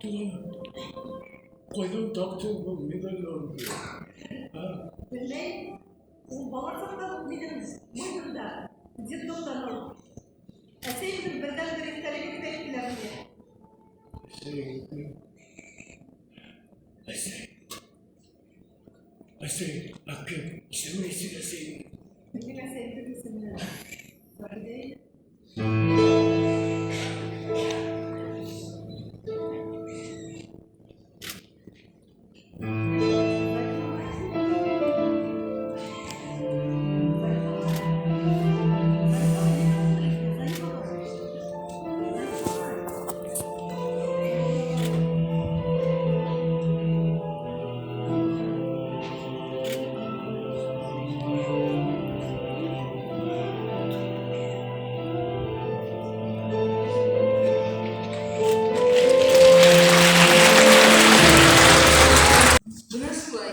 Ҡайҙан таптың был медалдәрҙе, ә? Белмәйем, ул бала саҡтан уҡ минең муйынымда, детдомдан алып. Әсәйемдең берҙән-бер иҫтәлеге тип әйттеләр миңә. Әсәйеңдең... Әсәй... Әсәй, ә кем? Исеме нисек әсәйеңдең? Минең әсәйемдең исеме Заһиҙә ине. Бына шулай.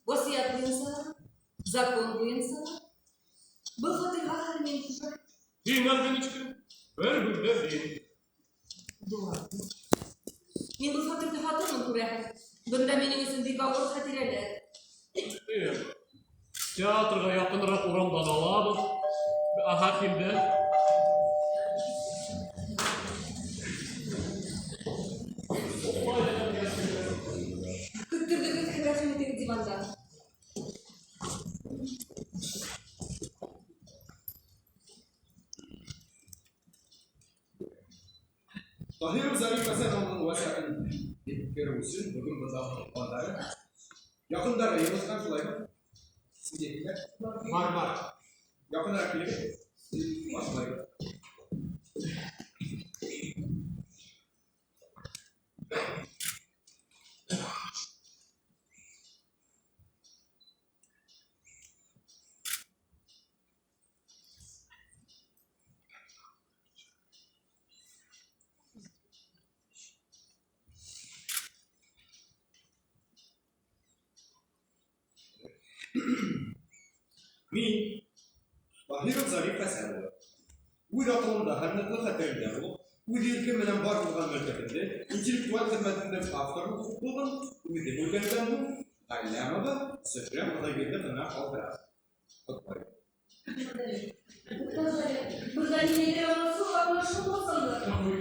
Васыят буйынса ла, закон буйынса ла был фатирға хәҙер мин хужа. Һин, Альбиночка, бер һүҙҙә һин. Эдуард, мин был фатирҙы һатырмын, күрәһең. Бында минең өсөн бик ауыр хәтирәләр. Эйе. Театрға яҡыныраҡ урамдан алабыҙ. Аһа, килде. Көттөрҙөгөҙ, рәхим итегеҙ диванда. Таһиров Зариф Хәсән улының васыятын еткереү өсөн бөгөн бында туғандары, яҡындары йыйылышҡан, шулаймы? Свидетельдәр? Бар, бар. Яҡыныраҡ килегеҙ. Башлайбыҙ. Мин, Таһиров Зариф Хәсән улы, үҙ аҡылымда һәм ныҡлы хәтеремдә булып, үҙ иркем менән бар булған мөлкәтемде интеллектуаль хеҙмәтемдең авторы булған үҙем үлгәндән һуң Ғәлләмова Зөһрә Хоҙайбирҙе ҡыҙына ҡалдырам. Ҡотлайым. Туҡтағыҙ әле, бында ниндәйҙер аңлашылмаусанлыҡ.